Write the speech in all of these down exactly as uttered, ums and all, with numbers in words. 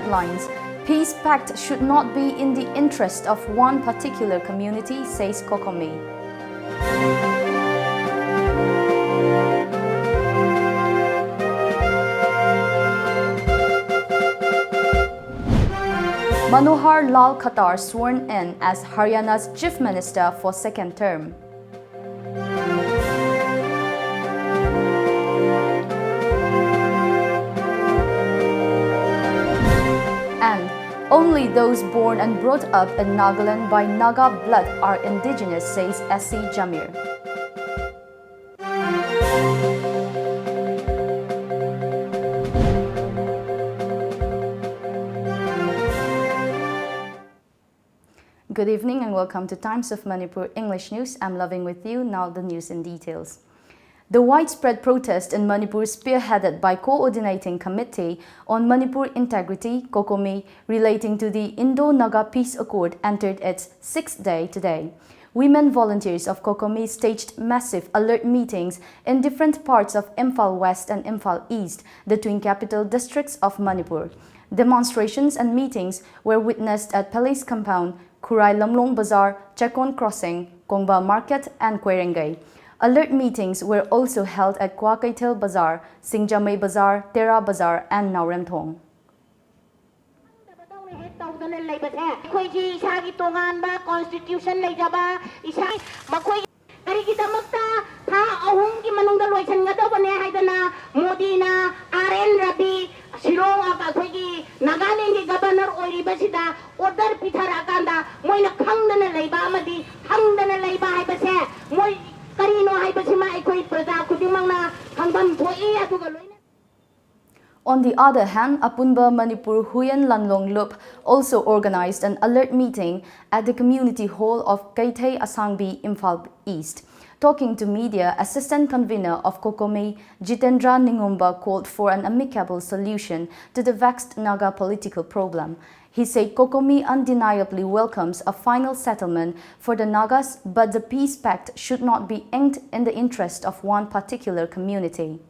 lines. Peace pact should not be in the interest of one particular community, says COCOMI. Manohar Lal Khattar sworn in as Haryana's Chief Minister for second term. And only those born and brought up in Nagaland by Naga blood are indigenous, says S C Jamir. Good evening and welcome to Times of Manipur English News. I'm Loving with you. Now the news in details. The widespread protest in Manipur, spearheaded by Coordinating Committee on Manipur Integrity, COCOMI, relating to the Indo-Naga Peace Accord entered its sixth day today. Women volunteers of COCOMI staged massive alert meetings in different parts of Imphal West and Imphal East, the twin capital districts of Manipur. Demonstrations and meetings were witnessed at Police Compound, Khurai Lamlong Bazar, Chekon Crossing, Kongba Market, and Koirengei. Alert meetings were also held at Kwakeithel Bazar, Singjamei Bazar, Tera Bazar, and Naoremthong. ꯇꯧꯗꯅ ꯂꯩꯕꯁꯦ, ꯑꯩꯈꯣꯏꯒꯤ ꯏꯁꯥꯒꯤ ꯇꯣꯉꯥꯟꯕ constitution ꯂꯩꯖꯕ, ꯏꯁꯥ, ꯃꯈꯣꯏ ꯀꯔꯤꯒꯤꯗꯃꯛꯇ ꯊꯥ ꯑꯍꯨꯝꯒꯤ ꯃꯅꯨꯡꯗ ꯂꯣꯏꯁꯤꯟꯒꯗꯧꯕꯅꯦ ꯍꯥꯏꯗꯅ ꯃꯣꯗꯤꯅ, ꯑꯥꯔ ꯑꯦꯟ ꯔꯕꯤ, ꯁꯤꯂꯣꯡ, ꯑꯩꯈꯣꯏꯒꯤ ꯅꯥꯒꯥꯂꯦꯟꯒꯤ governor ꯑꯣꯏꯔꯤꯕꯁꯤꯗ order ꯄꯤꯊꯔꯛꯑꯀꯥꯟꯗ ꯃꯣꯏꯅ ꯈꯪꯗꯅ ꯂꯩꯕ ꯑꯃꯗꯤ ꯈꯪꯗꯅ ꯂꯩꯕ ꯍꯥꯏꯕꯁꯦ ꯃꯣꯏ ꯀꯔꯤꯅꯣ ꯍꯥꯏꯕꯁꯤꯃ ꯑꯩꯈꯣꯏ ꯄ꯭ꯔꯖꯥ ꯈꯨꯗꯤꯡꯃꯛꯅ ꯈꯪꯐꯝ ꯊꯣꯛꯏ꯫ ꯑꯗꯨꯒ ꯂꯣꯏꯅ On the other hand, Apunba Manipur Huyen Lanlong Lup also organized an alert meeting at the community hall of Keithei Asangbi, Imphal East. Talking to media, Assistant Convener of COCOMI, Jitendra Ningumba, called for an amicable solution to the vexed Naga political problem. He said COCOMI undeniably welcomes a final settlement for the Nagas, but the peace pact should not be inked in the interest of one particular community.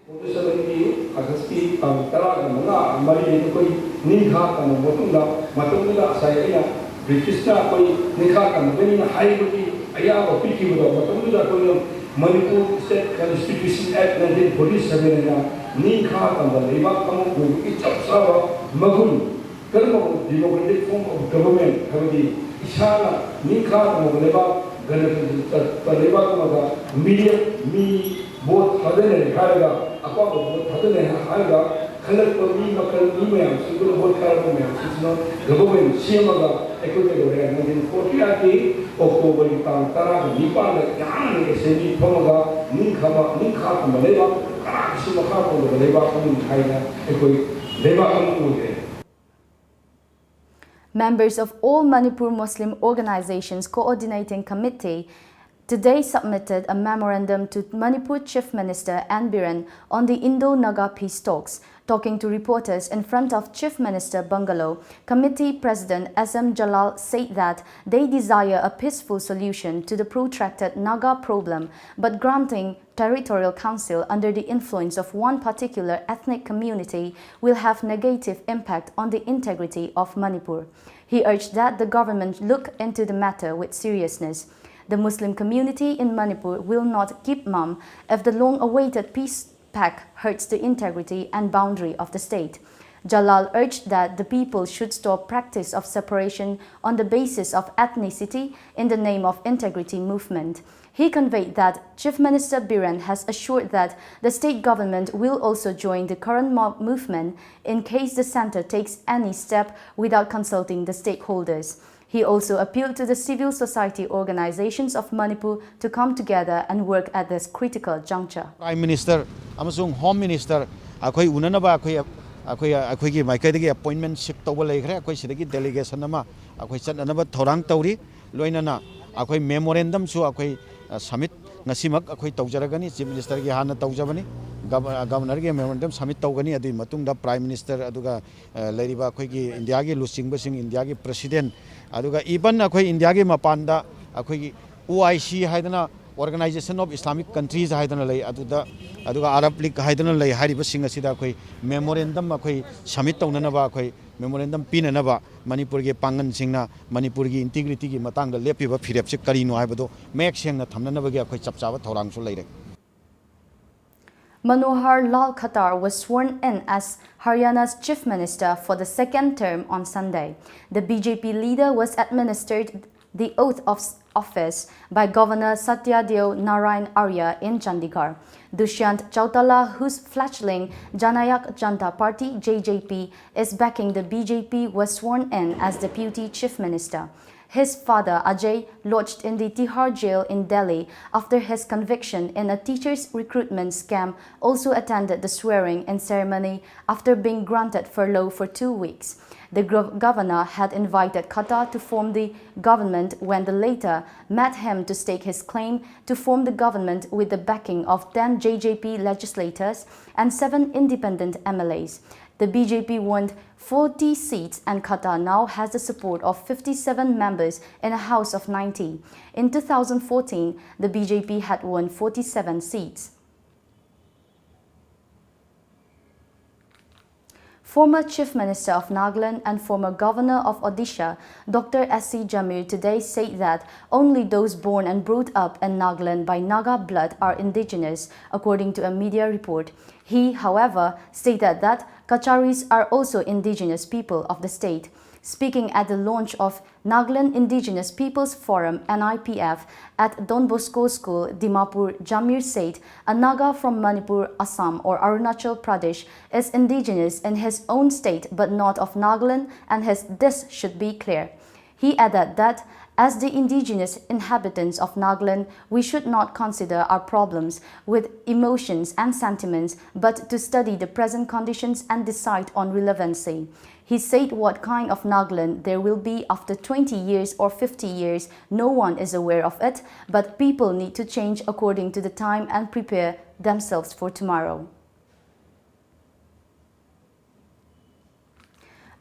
Forty ꯁꯚꯦꯟꯒꯤ ꯑꯥꯒꯁꯀꯤ ꯇꯥꯡ ꯇꯔꯥꯒ ꯃꯉꯥ, ꯃꯔꯤ ꯑꯩꯈꯣꯏ ꯅꯤꯡꯈꯥ ꯇꯝꯃꯕ ꯃꯇꯨꯡꯗ, ꯃꯇꯝꯗꯨꯗ ꯉꯁꯥꯏ ꯑꯩꯅ ꯕ꯭ꯔꯤꯇꯤꯁꯅ ꯑꯩꯈꯣꯏ ꯅꯤꯡꯈꯥ ꯇꯝꯃꯒꯅꯤꯅ ꯍꯥꯏꯕꯒꯤ ꯑꯌꯥꯕ ꯄꯤꯈꯤꯕꯗꯣ, ꯃꯇꯝꯗꯨꯗ ꯑꯩꯈꯣꯏꯅ Manipur State Constitution Act nineteen forty seven ꯍꯥꯏꯅ ꯅꯤꯡꯈꯥ ꯇꯝꯕ ꯂꯩꯕꯥꯛ ꯑꯃ ꯑꯣꯏꯕꯒꯤ ꯆꯞ ꯆꯥꯕ ꯃꯒꯨꯟ, ꯀꯔꯝꯕ democratic form of government ꯍꯥꯏꯕꯗꯤ ꯏꯁꯥꯅ ꯅꯤꯡꯈꯥ ꯇꯝꯃꯕ ꯂꯩꯕꯥꯛ, ꯒꯅꯇꯟꯇ꯭ꯔ ꯂꯩꯕꯥꯛ ꯑꯃꯗ ꯃꯤꯔꯦꯞ, ꯃꯤ ꯚꯣꯠ ꯊꯥꯗꯅꯔꯦ ꯍꯥꯏꯔꯒ, ꯑꯄꯥꯝꯕ ꯚꯣꯠ ꯊꯥꯗꯅꯔꯦ ꯍꯥꯏꯔꯒ ꯈꯜꯂꯛꯄ ꯃꯤ ꯃꯈꯜ, ꯃꯤ ꯃꯌꯥꯝꯁꯤꯡꯗꯨꯅ, ꯚꯣꯠ ꯊꯥꯔꯛꯄ ꯃꯌꯥꯝꯁꯤꯡꯁꯤꯅ government ꯁꯦꯝꯃꯒ ꯑꯩꯈꯣꯏ ꯀꯩꯗꯧꯔꯦ? Nineteen forty eight ꯀꯤ ꯑꯣꯛꯇꯣꯕꯔꯒꯤ ꯇꯥꯡ ꯇꯔꯥꯒ ꯅꯤꯄꯥꯟꯗ ꯌꯥꯝꯅ assembly ꯐꯝꯃꯒ ꯅꯤꯡꯈꯥ ꯅꯤꯡꯈꯥ ꯇꯝꯕ ꯂꯩꯕꯥꯛ, ꯀꯅꯥꯒꯤꯁꯨ ꯃꯈꯥ ꯄꯣꯟꯗꯕ ꯂꯩꯕꯥꯛ ꯑꯃꯅꯤ ꯍꯥꯏꯅ ꯑꯩꯈꯣꯏ ꯂꯩꯕꯥꯛ ꯑꯃ ꯑꯣꯏꯈ꯭ꯔꯦ꯫ Members of All Manipur Muslim Organizations Coordinating Committee today submitted a memorandum to Manipur Chief Minister N Biren on the Indo-Naga peace talks. Talking to reporters in front of Chief Minister Bungalow, Committee President S M Jalal said that they desire a peaceful solution to the protracted Naga problem, but granting Territorial Council under the influence of one particular ethnic community will have negative impact on the integrity of Manipur. He urged that the government look into the matter with seriousness. The Muslim community in Manipur will not keep mum if the long-awaited peace pact hurts the integrity and boundary of the state. Jalal urged that the people should stop practice of separation on the basis of ethnicity in the name of integrity movement. He conveyed that Chief Minister Biren has assured that the state government will also join the current mob movement in case the centre takes any step without consulting the stakeholders. He also appealed to the civil society organizations of Manipur to come together and work at this critical juncture. Prime Minister ꯑꯃꯁꯨꯡ Home Minister ꯑꯩꯈꯣꯏ ꯎꯅꯅꯕ ꯑꯩꯈꯣꯏ ꯑꯩꯈꯣꯏ ꯑꯩꯈꯣꯏꯒꯤ ꯃꯥꯏꯀꯩꯗꯒꯤ appointment seek ꯇꯧꯕ ꯂꯩꯈ꯭ꯔꯦ꯫ ꯑꯩꯈꯣꯏ ꯁꯤꯗꯒꯤ delegation ꯑꯃ ꯑꯩꯈꯣꯏ ꯆꯠꯅꯅꯕ ꯊꯧꯔꯥꯡ ꯇꯧꯔꯤ꯫ ꯂꯣꯏꯅꯅ ꯑꯩꯈꯣꯏ memorandumꯁꯨ ꯑꯩꯈꯣꯏ submit ꯉꯁꯤꯃꯛ ꯑꯩꯈꯣꯏ ꯇꯧꯖꯔꯒꯅꯤ꯫ Chief Ministerꯒꯤ ꯍꯥꯟꯅ ꯇꯧꯖꯕꯅꯤ, Governorꯒꯤ memorandum submit ꯇꯧꯒꯅꯤ꯫ ꯑꯗꯨꯒꯤ ꯃꯇꯨꯡꯗ Prime Minister ꯑꯗꯨꯒ ꯂꯩꯔꯤꯕ ꯑꯩꯈꯣꯏꯒꯤ Indiaꯒꯤ ꯂꯨꯆꯤꯡꯕꯁꯤꯡ, Indiaꯒꯤ President, ꯑꯗꯨꯒ even ꯑꯩꯈꯣꯏ Indiaꯒꯤ ꯃꯄꯥꯟꯗ ꯑꯩꯈꯣꯏꯒꯤ O I C ꯍꯥꯏꯗꯅ Organization of Islamic Countries ꯍꯥꯏꯗꯅ ꯂꯩ, ꯑꯗꯨꯗ, ꯑꯗꯨꯒ Arab League ꯍꯥꯏꯗꯅ ꯂꯩ꯫ ꯍꯥꯏꯔꯤꯕꯁꯤꯡ ꯑꯁꯤꯗ ꯑꯩꯈꯣꯏ memorandum ꯑꯩꯈꯣꯏ submit ꯇꯧꯅꯅꯕ, ꯑꯩꯈꯣꯏ memorandum ꯄꯤꯅꯅꯕ, ꯃꯅꯤꯄꯨꯔꯒꯤ ꯄꯥꯡꯒꯜꯁꯤꯡꯅ ꯃꯅꯤꯄꯨꯔꯒꯤ integrityꯒꯤ ꯃꯇꯥꯡꯗ ꯂꯦꯞꯄꯤꯕ ꯐꯤꯔꯦꯞꯁꯤ ꯀꯔꯤꯅꯣ ꯍꯥꯏꯕꯗꯨ ꯃꯌꯦꯛ ꯁꯦꯡꯅ ꯊꯝꯅꯅꯕꯒꯤ ꯑꯩꯈꯣꯏ ꯆꯞ ꯆꯥꯕ ꯊꯧꯔꯥꯡꯁꯨ ꯂꯩꯔꯦ꯫ Manohar Lal Khattar was sworn in as Haryana's Chief Minister for the second term on Sunday. The B J P leader was administered the oath of office by Governor Satya Deo Narayan Arya in Chandigarh. Dushyant Chautala, whose fledgling Janayak Janta Party, J J P, is backing the B J P, was sworn in as Deputy Chief Minister. His father, Ajay, lodged in the Tihar jail in Delhi after his conviction in a teacher's recruitment scam, also attended the swearing-in ceremony after being granted furlough for two weeks. The gov- governor had invited Khattar to form the government when the latter met him to stake his claim to form the government with the backing of ten J J P legislators and seven independent M L As. The B J P won forty seats, and Khattar now has the support of fifty-seven members in a House of ninety. In two thousand fourteen, the B J P had won forty-seven seats. Former Chief Minister of Nagaland and former Governor of Odisha, Doctor S C Jamir, today said that only those born and brought up in Nagaland by Naga blood are indigenous, according to a media report. He, however, stated that Kacharis are also indigenous people of the state. Speaking at the launch of Nagaland Indigenous Peoples Forum, N I P F, at Don Bosco School, Dimapur, Jamir said a Naga from Manipur, Assam, or Arunachal Pradesh is indigenous in his own state but not of Nagaland, and his this should be clear. He added that as the indigenous inhabitants of Nagaland, we should not consider our problems with emotions and sentiments, but to study the present conditions and decide on relevancy. He said what kind of Nagaland there will be after twenty years or fifty years, no one is aware of it, but people need to change according to the time and prepare themselves for tomorrow.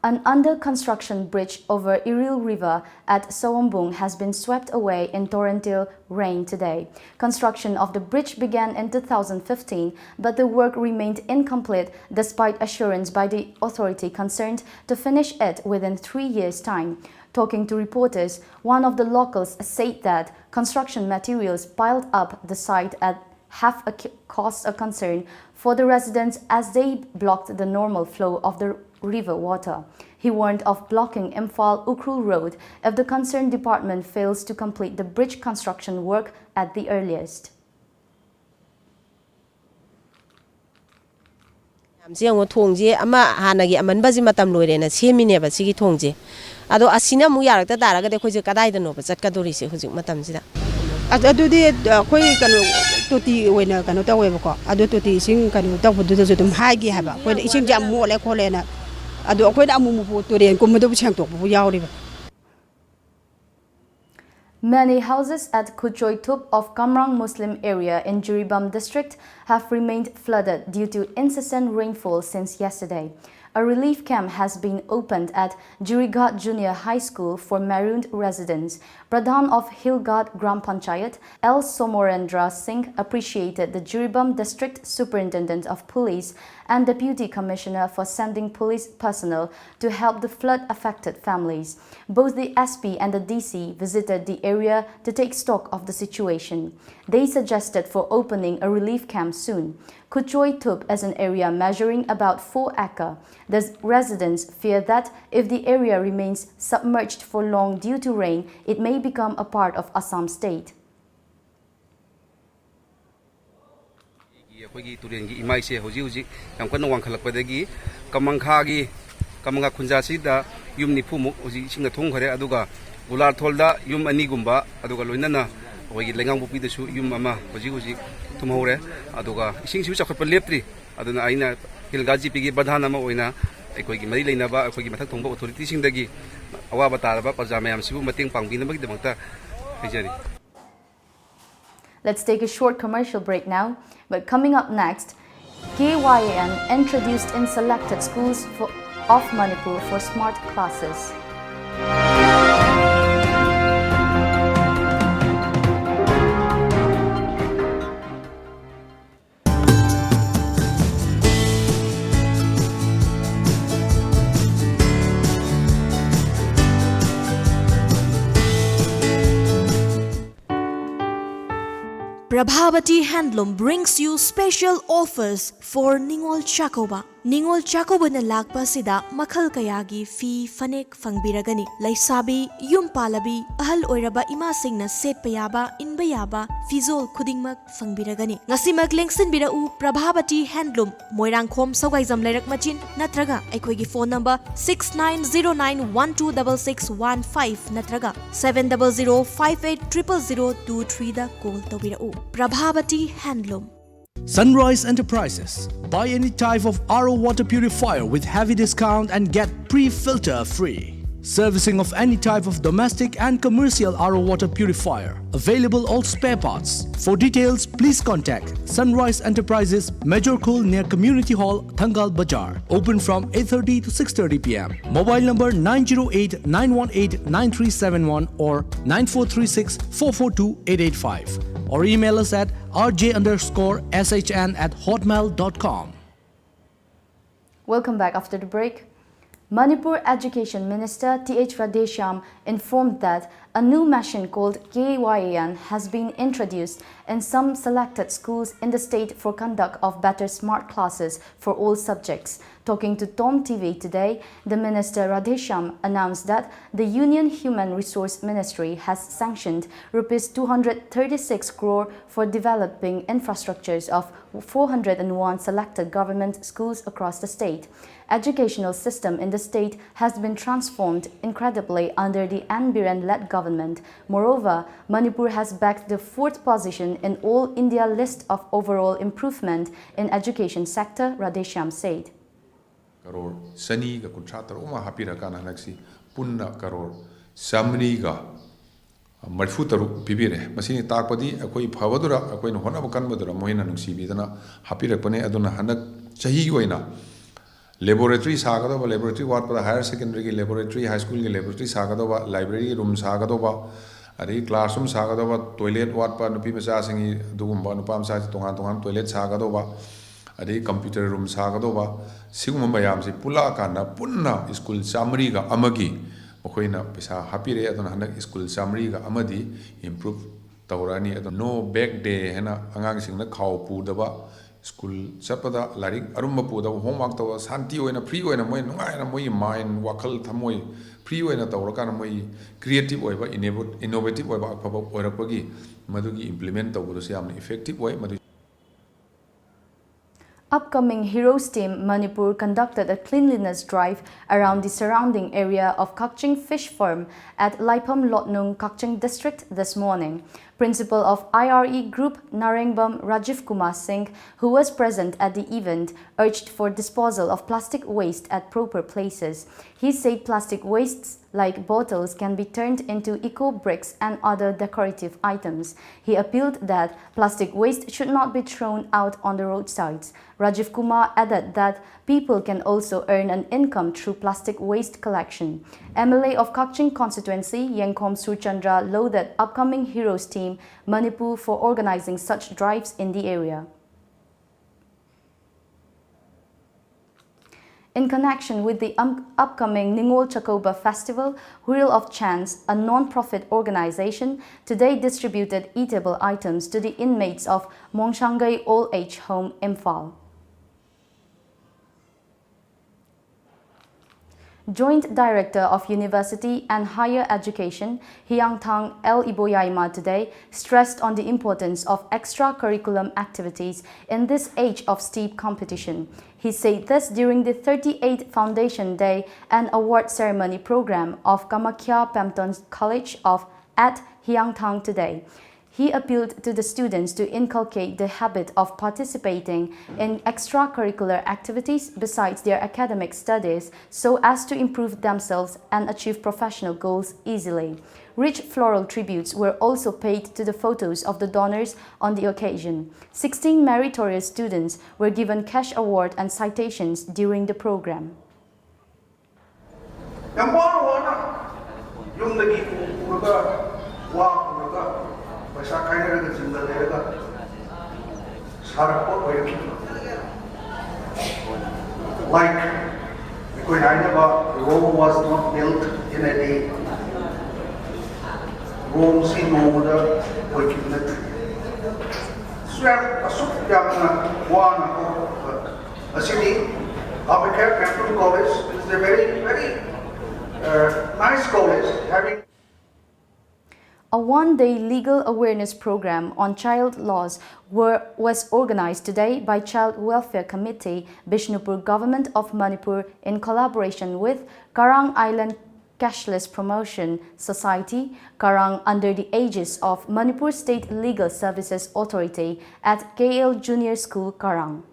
An under-construction bridge over Iril River at Sawombung has been swept away in torrential rain today. Construction of the bridge began in two thousand fifteen, but the work remained incomplete despite assurance by the authority concerned to finish it within three years' time. Talking to reporters, one of the locals said that construction materials piled up the site at have a, caused a concern for the residents as they blocked the normal flow of the river water. He warned of blocking Imphal Ukhrul Road if the concerned department fails to complete the bridge construction work at the earliest. ꯃꯌꯥꯝꯁꯦ ꯌꯦꯡꯉꯣ, ꯊꯣꯡꯁꯦ ꯑꯃ ꯍꯥꯟꯅꯒꯤ ꯑꯃꯟꯕꯁꯤ ꯃꯇꯝ ꯂꯣꯏꯔꯦꯅ ꯁꯦꯝꯃꯤꯅꯦꯕ ꯁꯤꯒꯤ ꯊꯣꯡꯁꯦ꯫ ꯑꯗꯣ ꯑꯁꯤꯅ ꯑꯃꯨꯛ ꯌꯥꯔꯛꯇ ꯇꯥꯔꯒꯗꯤ ꯑꯩꯈꯣꯏꯁꯦ ꯀꯗꯥꯏꯗꯅꯣꯕ ꯆꯠꯀꯗꯣꯔꯤꯁꯦ ꯍꯧꯖꯤꯛ ꯃꯇꯝꯁꯤꯗ? ꯑꯗꯨ ꯑꯗꯨꯗꯤ ꯑꯩꯈꯣꯏ ꯀꯩꯅꯣ ꯇꯣꯇꯤ ꯑꯣꯏꯅ ꯀꯩꯅꯣ ꯇꯧꯋꯦꯕꯀꯣ꯫ ꯑꯗꯨ ꯇꯣꯇꯤ ꯏꯁꯤꯡ ꯀꯩꯅꯣ ꯇꯧꯕꯗꯨꯗꯁꯨ ꯑꯗꯨꯝ ꯍꯥꯏꯒꯤ ꯍꯥꯏꯕ, ꯑꯩꯈꯣꯏꯅ ꯏꯁꯤꯡꯁꯦ ꯌꯥꯝ ꯃꯣꯠꯂꯦ ꯈꯣꯠꯂꯦꯅ꯫ ꯑꯗꯣ ꯑꯩꯈꯣꯏꯅ ꯑꯃꯨꯛ ꯑꯃꯨꯛ ꯇꯨꯔꯦꯟ ꯀꯨꯝꯕꯗꯕꯨ ꯁꯦꯡꯗꯣꯛꯄꯕꯨ ꯌꯥꯎꯔꯤꯕ꯫ Many houses at Khuchoi Thup of Kamrang Muslim area in Jiribam district have remained flooded due to incessant rainfall since yesterday. A relief camp has been opened at Jirighat Junior High School for marooned residents. Pradhan of Hilghat Gram Panchayat, L Somorendra Singh, appreciated the Jiribam District Superintendent of Police and Deputy Commissioner for sending police personnel to help the flood-affected families. Both the S P and the D C visited the area to take stock of the situation. They suggested for opening a relief camp soon. Khuchoi Thup is an area measuring about four acre. The residents fear that if the area remains submerged for long due to rain, it may become a part of Assam state. ꯑꯩꯈꯣꯏꯒꯤ ꯇꯨꯔꯦꯟꯒꯤ ꯏꯃꯥꯏꯁꯦ ꯍꯧꯖꯤꯛ ꯍꯧꯖꯤꯛ ꯌꯥꯝ ꯀꯟꯅ ꯋꯥꯡꯈꯠꯂꯛꯄꯗꯒꯤ ꯀꯃꯪꯈꯥꯒꯤ, ꯀꯃꯪꯈꯥ ꯈꯨꯟꯖꯥꯁꯤꯗ ꯌꯨꯝ ꯅꯤꯐꯨꯃꯨꯛ ꯍꯧꯖꯤꯛ ꯏꯁꯤꯡꯅ ꯊꯨꯝꯈꯔꯦ꯫ ꯑꯗꯨꯒ ꯒꯨꯂꯥꯔꯊꯣꯜꯗ ꯌꯨꯝ ꯑꯅꯤꯒꯨꯝꯕ, ꯑꯗꯨꯒ ꯂꯣꯏꯅꯅ ꯑꯩꯈꯣꯏꯒꯤ ꯂꯩꯉꯥꯡꯄꯣꯛꯄꯤꯗꯁꯨ ꯌꯨꯝ ꯑꯃ ꯍꯧꯖꯤꯛ ꯍꯧꯖꯤꯛ ꯊꯨꯝꯍꯧꯔꯦ꯫ ꯑꯗꯨꯒ ꯏꯁꯤꯡꯁꯤꯕꯨ ꯆꯥꯎꯈꯠꯄ ꯂꯦꯞꯇ꯭ꯔꯤ꯫ ꯑꯗꯨꯅ ꯑꯩꯅ ꯍꯤꯜꯒꯥ ꯖꯤꯄꯤꯒꯤ ꯄ꯭ꯔꯙꯥꯟ ꯑꯃ ꯑꯣꯏꯅ ꯑꯩꯈꯣꯏꯒꯤ ꯃꯔꯤ ꯂꯩꯅꯕ ꯑꯩꯈꯣꯏꯒꯤ ꯃꯊꯛ ꯊꯣꯡꯕ ꯑꯣꯊꯣꯔꯤꯇꯤꯁꯤꯡꯗꯒꯤ ꯑꯋꯥꯕ ꯇꯥꯔꯕ ꯄ꯭ꯔꯖꯥ ꯃꯌꯥꯝꯁꯤꯕꯨ ꯃꯇꯦꯡ ꯄꯥꯡꯕꯤꯅꯕꯒꯤꯗꯃꯛꯇ ꯍꯥꯏꯖꯔꯤ꯫ Let's take a short commercial break now. But coming up next, K Y A M introduced in selected schools for of Manipur for smart classes. Prabhavati Handloom brings you special offers for Ningol Chakouba. Ningol Chakouba ꯅ ꯂꯥꯛꯄ ꯑꯁꯤꯗ ꯃꯈꯜ ꯀꯌꯥꯒꯤ ꯐꯤ, ꯐꯅꯦꯛ ꯐꯪꯕꯤꯔꯒꯅꯤ꯫ ꯂꯩꯁꯥꯕꯤ, ꯌꯨꯝ ꯄꯥꯜꯂꯕꯤ, ꯑꯍꯜ ꯑꯣꯏꯔꯕ ꯏꯃꯥꯁꯤꯡꯅ ꯁꯦꯠꯄ ꯌꯥꯕ, ꯏꯟꯕ ꯌꯥꯕ ꯐꯤꯖꯣꯜ ꯈꯨꯗꯤꯡꯃꯛ ꯐꯪꯕꯤꯔꯒꯅꯤ꯫ ꯉꯁꯤꯃꯛ ꯂꯦꯡꯁꯤꯟꯕꯤꯔꯛꯎ Prabhavati Handloom, ꯃꯣꯏꯔꯥꯡꯈꯣꯝ ꯁꯧꯒꯥꯏꯖꯝ ꯂꯩꯔꯛ ꯃꯆꯤꯟ, ꯅꯠꯇ꯭ꯔꯒ ꯑꯩꯈꯣꯏꯒꯤ phone number six nine zero nine one two double six one five ꯅꯠꯇ꯭ꯔꯒ seven double zero five eight triple zero two three ꯗ call ꯇꯧꯕꯤꯔꯛꯎ꯫ Prabhavati Handloom. Sunrise Enterprises. Buy any type of R O water purifier with heavy discount and get pre-filter free. Servicing of any type of domestic and commercial R O water purifier. Available all spare parts. For details, please contact Sunrise Enterprises, Major Khul near Community Hall, Thangal Bazar. Open from eight thirty to six thirty p m. Mobile number nine zero eight nine one eight nine three seven one or nine four three six four four two eight eight five. Or email us at R J underscore S H N at hotmail dot com. Welcome back after the break. Manipur Education Minister T H Radheshyam informed that a new machine called K Y A N has been introduced in some selected schools in the state for conduct of better smart classes for all subjects. Talking to Tom T V today, the Minister Radheshyam announced that the Union Human Resource Ministry has sanctioned rupees two hundred thirty-six crore for developing infrastructures of four hundred and one selected government schools across the state. Educational system in the state has been transformed incredibly under the N Biren-led government. Moreover, Manipur has bagged the fourth position in all India list of overall improvement in education sector, Radheshyam said. Crore ꯆꯅꯤꯒ ꯀꯨꯟꯊ꯭ꯔꯥ ꯇꯔꯨꯛ ꯑꯃ ꯍꯥꯞꯄꯤꯔꯀꯥꯟꯗ ꯍꯟꯗꯛꯁꯤ ꯄꯨꯟꯅ ꯀꯔꯣꯔ ꯆꯥꯃꯔꯤꯒ ꯃꯔꯤꯐꯨ ꯇꯔꯨꯛ ꯄꯤꯕꯤꯔꯦ꯫ ꯃꯁꯤꯅ ꯇꯥꯛꯄꯗꯤ ꯑꯩꯈꯣꯏ ꯐꯕꯗꯨꯔ, ꯑꯩꯈꯣꯏꯅ ꯍꯣꯠꯅꯕ ꯀꯟꯕꯗꯨꯔ ꯃꯣꯏꯅ ꯅꯨꯡꯁꯤꯕꯤꯗꯅ ꯍꯥꯞꯄꯤꯔꯛꯄꯅꯦ꯫ ꯑꯗꯨꯅ ꯍꯟꯗꯛ ꯆꯍꯤꯒꯤ ꯑꯣꯏꯅ Laboratory ꯁꯥꯒꯗꯧꯕ, laboratory ꯋꯥꯠꯄꯗ higher secondary ꯒꯤ laboratory, high school ꯒꯤ laboratory ꯁꯥꯒꯗꯧꯕ, library room ꯁꯥꯒꯗꯧꯕ, ꯑꯗꯒꯤ classroom ꯁꯥꯒꯗꯧꯕ, toilet ꯋꯥꯠꯄ ꯅꯨꯄꯤ ꯃꯆꯥꯁꯤꯡꯒꯤ ꯑꯗꯨꯒꯨꯝꯕ, ꯅꯨꯄꯥ ꯃꯆꯥꯁꯤ ꯇꯣꯉꯥꯟ ꯇꯣꯉꯥꯟ toilet ꯁꯥꯒꯗꯧꯕ, ꯑꯗꯒꯤ computer room ꯁꯥꯒꯗꯧꯕ, ꯁꯤꯒꯨꯝꯕ ꯃꯌꯥꯝꯁꯤ ꯄꯨꯜꯂꯛꯑꯀꯥꯟꯗ ꯄꯨꯟꯅ ꯁ꯭ꯀꯨꯜ ꯆꯥꯃꯔꯤꯒ ꯑꯃꯒꯤ ꯃꯈꯣꯏꯅ ꯄꯩꯁꯥ ꯍꯥꯞꯄꯤꯔꯛꯑꯦ꯫ ꯑꯗꯨꯅ ꯍꯟꯗꯛ ꯁ꯭ꯀꯨꯜ ꯆꯥꯃꯔꯤꯒ ꯑꯃꯗꯤ improve ꯇꯧꯔꯛꯑꯅꯤ꯫ ꯑꯗꯣ No Bag Day ꯍꯥꯏꯅ ꯑꯉꯥꯡꯁꯤꯡꯅ ꯈꯥꯎ ꯄꯨꯗꯕ, ꯁ꯭ꯀꯨꯜ ꯆꯠꯄꯗ ꯂꯥꯏꯔꯤꯛ ꯑꯔꯨꯝꯕ ꯄꯨꯗꯕ, homework ꯇꯧꯕ, ꯁꯥꯟꯇꯤ ꯑꯣꯏꯅ, free ꯑꯣꯏꯅ, ꯃꯣꯏ ꯅꯨꯡꯉꯥꯏꯅ, ꯃꯣꯏꯒꯤ mind, ꯋꯥꯈꯜ, ꯊꯃꯣꯏ free ꯑꯣꯏꯅ ꯇꯧꯔꯀꯥꯟꯗ ꯃꯣꯏ creative ꯑꯣꯏꯕ, innovative ꯑꯣꯏꯕ, ꯑꯐꯕ ꯑꯣꯏꯔꯛꯄꯒꯤ ꯃꯗꯨꯒꯤ implement ꯇꯧꯕꯗꯁꯨ ꯌꯥꯝꯅ effective ꯑꯣꯏ꯫ ꯃꯗꯨ Upcoming Heroes Team Manipur conducted a cleanliness drive around the surrounding area of Kakching Fish Farm at Laipham Lotnung, Kakching District this morning. Principal of I R E Group Narengbam Rajiv Kumar Singh, who was present at the event, urged for disposal of plastic waste at proper places. He said plastic wastes like bottles can be turned into eco bricks and other decorative items. He appealed that plastic waste should not be thrown out on the roadsides. Rajiv Kumar added that people can also earn an income through plastic waste collection. M L A of Kakching constituency, Yengkhom Surchandra, lauded upcoming Heroes Team Manipur for organizing such drives in the area. In connection with the um, upcoming Ningol Chakouba Festival, Wheel of Chance, a non-profit organization, today distributed eatable items to the inmates of Mongshangai Old Age Home, Imphal. Joint Director of University and Higher Education, Hiangthang L Iboyaima today stressed on the importance of extracurriculum activities in this age of steep competition. He said this during the thirty-eighth Foundation Day and Award Ceremony program of Kamakhya Pemton College of at Hiangthang today. He appealed to the students to inculcate the habit of participating in extracurricular activities besides their academic studies so as to improve themselves and achieve professional goals easily. Rich floral tributes were also paid to the photos of the donors on the occasion. Sixteen meritorious students were given cash award and citations during the program. ꯌꯥꯝ ꯋꯥꯅ ꯋꯥꯅ ꯌꯨꯝꯗꯒꯤ ꯎ ꯄꯨꯔꯒ, ꯋꯥ ꯄꯨꯔꯒ, ꯄꯩꯁꯥ ꯈꯥꯏꯅꯔꯒ, ꯖꯤꯡꯒ ꯂꯩꯔꯒ ꯁꯥꯔꯛꯄ ꯑꯣꯏꯔꯛꯈꯤꯕ꯫ Like ꯑꯩꯈꯣꯏꯅ ꯍꯥꯏꯅꯕ, Rome was not built in a day. ꯔꯣꯝꯁꯤ ꯅꯣꯡꯃꯗ ꯑꯣꯏꯈꯤꯕ ꯅꯠꯇꯦ꯫ ꯑꯁꯨꯛ ꯌꯥꯝ, ꯑꯁꯨꯛ ꯌꯥꯝꯅ ꯋꯥꯅ ꯍꯧꯔꯛꯄ ꯑꯁꯤꯅꯤ꯫ Abhikar Campus College is a very, very uh, nice college, having A one-day legal awareness program on child laws were, was organized today by Child Welfare Committee, Bishnupur Government of Manipur, in collaboration with Karang Island Cashless Promotion Society, Karang, under the aegis of Manipur State Legal Services Authority at K L Junior School, Karang.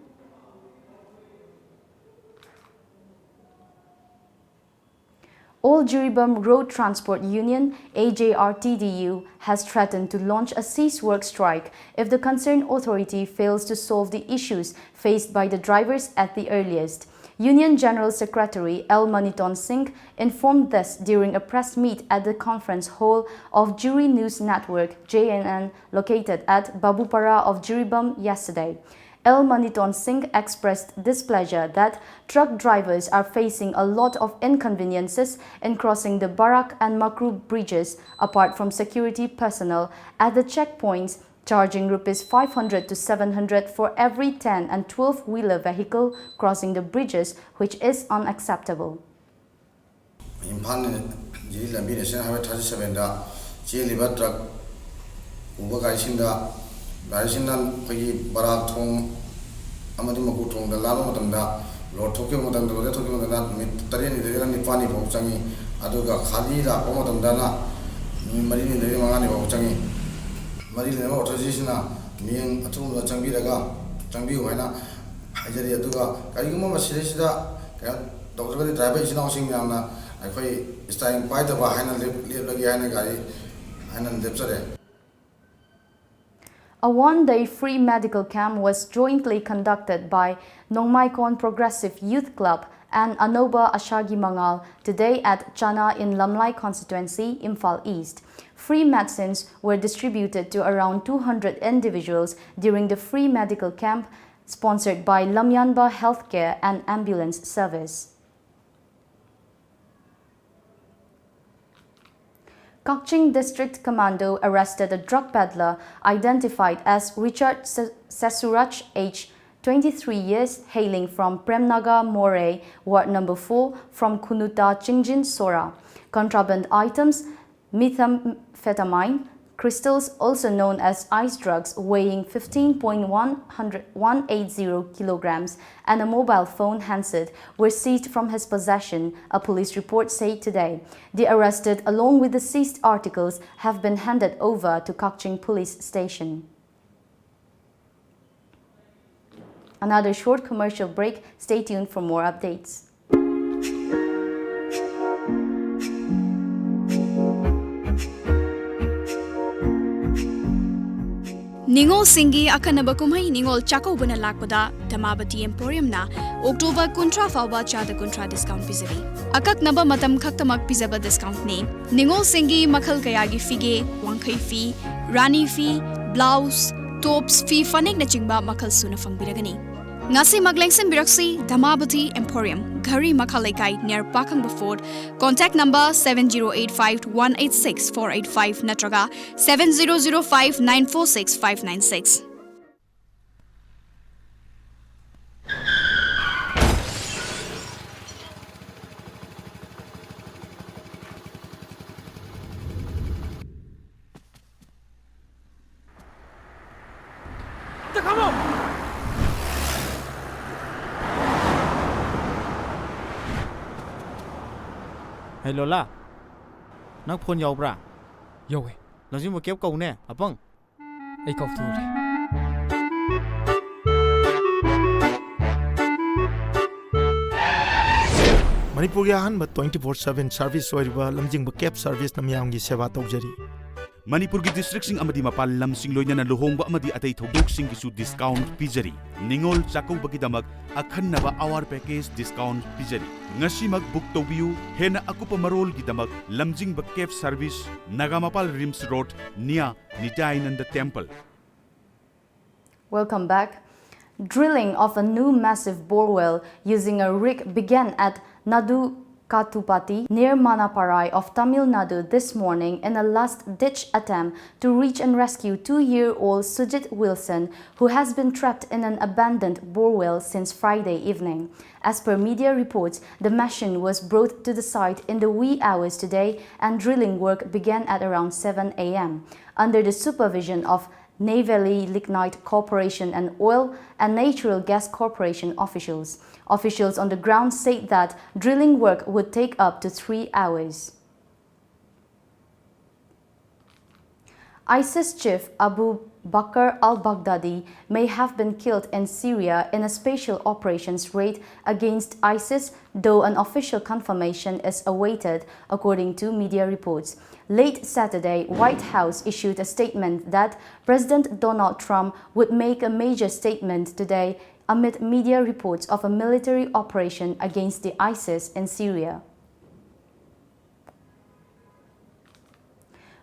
All Jiribam Road Transport Union, A J R T D U, has threatened to launch a cease work strike if the concerned authority fails to solve the issues faced by the drivers at the earliest. Union General Secretary L Maniton Singh informed this during a press meet at the conference hall of Jiri News Network, J N N, located at Babupara of Jiribam yesterday. L Maniton Singh expressed displeasure that truck drivers are facing a lot of inconveniences in crossing the Barak and Makru bridges, apart from security personnel at the checkpoints charging rupees five hundred to seven hundred for every ten and twelve-wheeler vehicle crossing the bridges, which is unacceptable. Imphal ꯖꯤꯔꯤ ꯂꯝꯕꯤ national highway thirty ꯁꯕꯦꯟꯗ ꯆꯦꯜꯂꯤꯕ truck ꯄꯨꯕ ꯒꯥꯔꯤꯁꯤꯡꯗ, ꯒꯥꯔꯤꯁꯤꯡꯅ ꯑꯩꯈꯣꯏꯒꯤ ꯕꯔꯥꯛ ꯊꯣꯡ ꯑꯃꯗꯤ ꯃꯀꯨ ꯊꯣꯡꯗ ꯂꯥꯟꯕ ꯃꯇꯝꯗ, ꯂꯣꯗ ꯊꯣꯛꯈꯤꯕ ꯃꯇꯝꯗ, ꯂꯣꯗ ꯊꯣꯛꯈꯤꯕ ꯃꯇꯝꯗ ꯅꯨꯃꯤꯠ ꯇꯔꯦꯠꯅꯤꯗꯒꯤꯅ ꯅꯤꯄꯥꯜꯅꯤ ꯐꯥꯎ ꯆꯪꯉꯤ꯫ ꯑꯗꯨꯒ ꯈꯥꯂꯤ ꯂꯥꯛꯄ ꯃꯇꯝꯗꯅ ꯅꯨꯃꯤꯠ ꯃꯔꯤꯅꯤꯗꯒꯤ ꯃꯉꯥꯅꯤ ꯐꯥꯎ ꯆꯪꯉꯤ꯫ ꯃꯔꯤ ꯂꯩꯅꯕ ꯑꯣꯊꯣꯔꯤꯇꯤꯁꯤꯅ ꯃꯤꯠꯌꯦꯡ ꯑꯊꯨꯕꯗ ꯆꯪꯕꯤꯔꯒ ꯆꯪꯕꯤꯌꯨ ꯍꯥꯏꯅ ꯍꯥꯏꯖꯔꯤ꯫ ꯑꯗꯨꯒ ꯀꯔꯤꯒꯨꯝꯕ ꯃꯁꯤꯗꯩꯁꯤꯗ ꯀꯩꯅꯣ ꯇꯧꯗ꯭ꯔꯒꯗꯤ ꯗ꯭ꯔꯥꯏꯚꯔ ꯏꯆꯤꯟ ꯏꯅꯥꯎꯁꯤꯡ ꯃꯌꯥꯝꯅ ꯑꯩꯈꯣꯏ ꯏꯁꯇꯥꯏꯔꯤꯡ ꯄꯥꯏꯗꯕ ꯍꯥꯏꯅ ꯂꯦꯞ- ꯂꯦꯞꯂꯒꯦ ꯍꯥꯏꯅ ꯒꯥꯔꯤ ꯍꯥꯏꯅ ꯂꯦꯞꯆꯔꯦ꯫ A one-day free medical camp was jointly conducted by Nongmaikhon Progressive Youth Club and Anova Ashagi Mangal today at Chana in Lamlai constituency, Imphal East. Free medicines were distributed to around two hundred individuals during the free medical camp sponsored by Lamyanba Healthcare and Ambulance Service. Kakching District Commando arrested a drug peddler identified as Richard Se- Sesuraj, age twenty-three years, hailing from Premnagar Moreh, Ward number four, from Khunuta Chingjin Sohra. Contraband items: methamphetamine crystals, also known as ice drugs, weighing fifteen point one eight zero kilograms, and a mobile phone handset were seized from his possession, a police report said today. The arrested, along with the seized articles, have been handed over to Kakching Police Station. Another short commercial break. Stay tuned for more updates. ꯅꯤꯉꯣꯜꯁꯤꯡꯒꯤ ꯑꯈꯟꯅꯕ ꯀꯨꯝꯍꯩ ꯅꯤꯉꯣꯜ ꯆꯥꯛꯀꯧꯕꯅ ꯂꯥꯛꯄꯗ ꯙꯃꯥꯕꯇꯤ ꯑꯦꯝꯄꯣꯔꯤꯌꯝꯅ October ꯀꯨꯟꯊ꯭ꯔꯥ ꯐꯥꯎꯕ ꯆꯥꯗ ꯀꯨꯟꯊ꯭ꯔꯥ discount ꯄꯤꯖꯔꯤ꯫ ꯑꯀꯛꯅꯕ ꯃꯇꯝ ꯈꯛꯇꯃꯛ ꯄꯤꯖꯕ ꯗꯤꯁꯀꯥꯎꯟꯅꯤ꯫ ꯅꯤꯉꯣꯜꯁꯤꯡꯒꯤ ꯃꯈꯜ ꯀꯌꯥꯒꯤ ꯐꯤꯒꯦ, ꯋꯥꯡꯈꯩ ꯐꯤ, ꯔꯥꯅꯤ ꯐꯤ, ꯕ꯭ꯂꯥꯎꯁ, ꯇꯣꯞꯁ, ꯐꯤ ꯐꯅꯦꯛꯅꯆꯤꯡꯕ ꯃꯈꯜ ꯁꯨꯅ ꯐꯪꯕꯤꯔꯒꯅꯤ꯫ ꯉꯁꯤꯃꯛ ꯂꯦꯡꯁꯤꯟꯕꯤꯔꯛꯁꯤ ꯙꯃꯥꯕꯇꯤ ꯑꯦꯝꯄꯣꯔꯤꯌꯝ, ꯘꯔꯤ ꯃꯈꯥ ꯂꯩꯀꯥꯏ, near ꯄꯥꯈꯪꯕ fort. Contact number seven zero eight five one eight six four eight five ꯅꯠꯇ꯭ꯔꯒ seven zero zero five nine four six five nine six꯫ ꯍꯦ ꯂꯣꯂꯥ, ꯅꯪ ꯐꯣꯟ ꯌꯥꯎꯕ꯭ꯔꯥ? ꯌꯧꯋꯦ꯫ ꯂꯝꯖꯤꯡꯕ ꯀꯦꯞ ꯀꯧꯅꯦ, ꯑꯄꯪ꯫ ꯑꯩ ꯀꯥꯎꯊꯣꯛꯎꯔꯦ꯫ ꯃꯅꯤꯄꯨꯔꯒꯤ ꯑꯍꯥꯟꯕ twenty four seven service ꯑꯣꯏꯔꯤꯕ ꯂꯝꯖꯤꯡꯕ cab serviceꯅ ꯃꯤꯌꯥꯝꯒꯤ ꯁꯦꯕꯥ ꯇꯧꯖꯔꯤ꯫ ꯃꯅꯤꯄꯨꯔꯒꯤ districtꯁꯤꯡ ꯑꯃꯗꯤ ꯃꯄꯥꯟ ꯂꯝꯁꯤꯡ, ꯂꯣꯏꯅꯅ ꯂꯨꯍꯣꯡꯕ ꯑꯃꯗꯤ ꯑꯇꯩ ꯊꯧꯗꯣꯛꯁꯤꯡꯒꯤꯁꯨ discount ꯄꯤꯖꯔꯤ꯫ ꯅꯤꯉꯣꯜ ꯆꯥꯛꯀꯧꯕꯒꯤꯗꯃꯛ ꯑꯈꯟꯅꯕ award package discount ꯄꯤꯖꯔꯤ꯫ ꯉꯁꯤꯃꯛ book ꯇꯧꯕꯤꯌꯨ꯫ ꯍꯦꯟꯅ ꯑꯀꯨꯞꯄ ꯃꯔꯣꯜꯒꯤꯗꯃꯛ ꯂꯝꯖꯤꯡꯕ cab service, Nagampal RIMS Road, near ꯅꯤꯇꯥꯌꯥꯅꯟꯗ Temple꯫ Welcome back. Drilling of a new massive borewell using a rig began at Nadu Katupati near Manaparai of Tamil Nadu this morning in a last-ditch attempt to reach and rescue two-year-old Sujit Wilson, who has been trapped in an abandoned borewell since Friday evening. As per media reports, the machine was brought to the site in the wee hours today and drilling work began at around seven a m under the supervision of Neyveli Lignite Corporation and Oil and Natural Gas Corporation officials. Officials on the ground said that drilling work would take up to three hours. ISIS chief Abu Bakr al-Baghdadi may have been killed in Syria in a special operations raid against ISIS, though an official confirmation is awaited, according to media reports. Late Saturday, White House issued a statement that President Donald Trump would make a major statement today amid media reports of a military operation against the ISIS in Syria.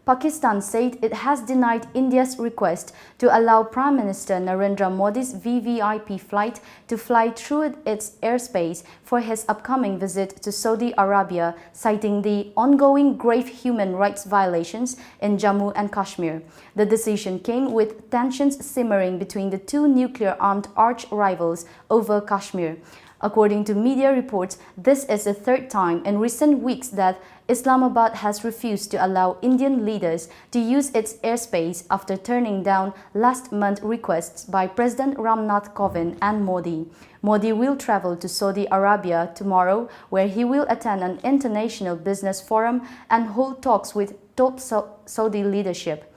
Pakistan said it has denied India's request to allow Prime Minister Narendra Modi's VVIP flight to fly through its airspace for his upcoming visit to Saudi Arabia, citing the ongoing grave human rights violations in Jammu and Kashmir. The decision came with tensions simmering between the two nuclear-armed arch-rivals over Kashmir. According to media reports, this is the third time in recent weeks that Islamabad has refused to allow Indian leaders to use its airspace after turning down last month requests by President Ram Nath Kovind and Modi. Modi will travel to Saudi Arabia tomorrow, where he will attend an international business forum and hold talks with top Sau-, Saudi leadership.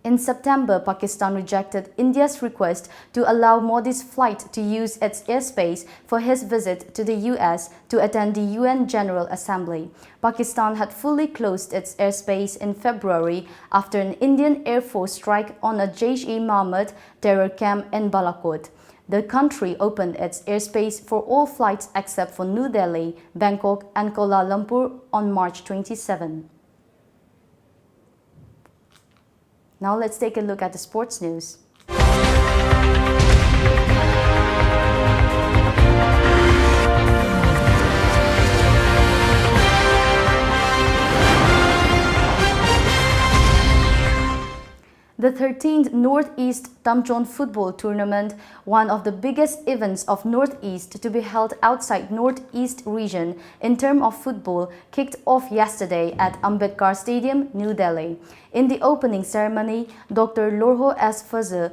In September, Pakistan rejected India's request to allow Modi's flight to use its airspace for his visit to the U S to attend the U N General Assembly. Pakistan had fully closed its airspace in February after an Indian Air Force strike on a Jaish-e-Mohammed terror camp in Balakot. The country opened its airspace for all flights except for New Delhi, Bangkok, and Kuala Lumpur on March twenty-seven. Now let's take a look at the sports news. The thirteenth Northeast Tamchon Football Tournament, one of the biggest events of Northeast to be held outside Northeast region in term of football, kicked off yesterday at Ambedkar Stadium, New Delhi. In the opening ceremony, Doctor Lorho S. Fazl,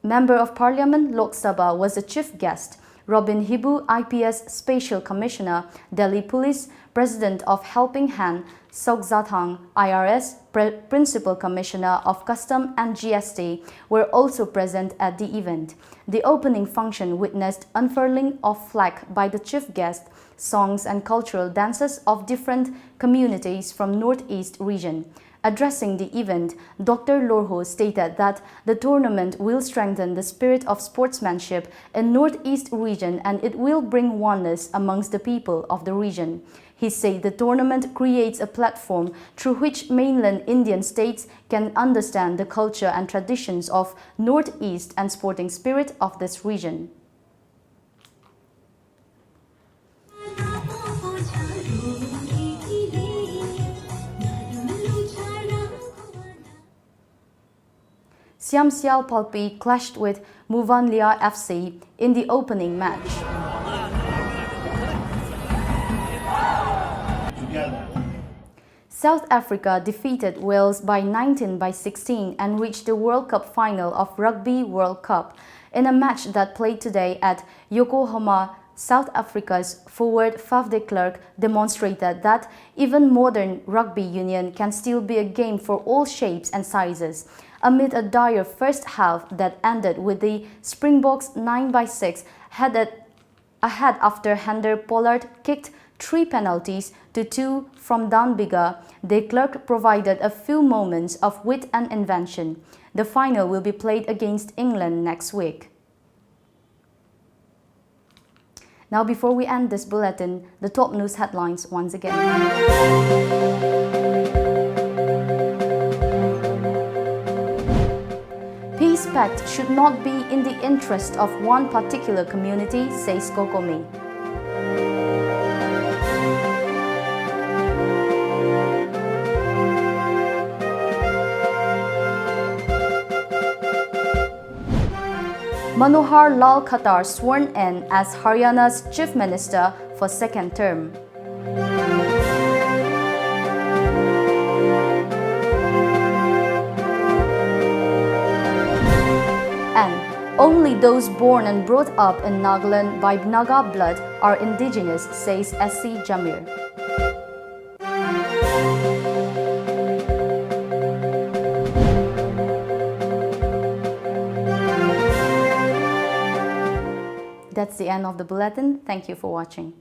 Member of Parliament, Lok Sabha, was the chief guest. Robin Hibu, I P S Special Commissioner, Delhi Police, President of Helping Hand, Sok Zathang, I R S, Pre- Principal Commissioner of Custom and G S T, were also present at the event. The opening function witnessed unfurling of flag by the chief guest, songs and cultural dances of different communities from Northeast region. Addressing the event, Doctor Lorho stated that the tournament will strengthen the spirit of sportsmanship in Northeast region and it will bring oneness amongst the people of the region. He said the tournament creates a platform through which mainland Indian states can understand the culture and traditions of Northeast and sporting spirit of this region. Siam Sial Palpi clashed with Muvanlia F C in the opening match. South Africa defeated Wales by nineteen by sixteen and reached the World Cup final of Rugby World Cup in a match that played today at Yokohama South Africa's forward Faf de Klerk demonstrated that even modern rugby union can still be a game for all shapes and sizes. Amid a dire first half that ended with the Springboks nine by six headed ahead after Handre Pollard kicked three penalties to two from Dan Biggar, de Klerk provided a few moments of wit and invention. The final will be played against England next week. Now, before we end this bulletin, the top news headlines once again. Peace pact should not be in the interest of one particular community, says COCOMI. Manohar Lal Khattar sworn in as Haryana's Chief Minister for second term. And only those born and brought up in Nagaland by Naga blood are indigenous, says S C Jamir. That's the end of the bulletin. Thank you for watching.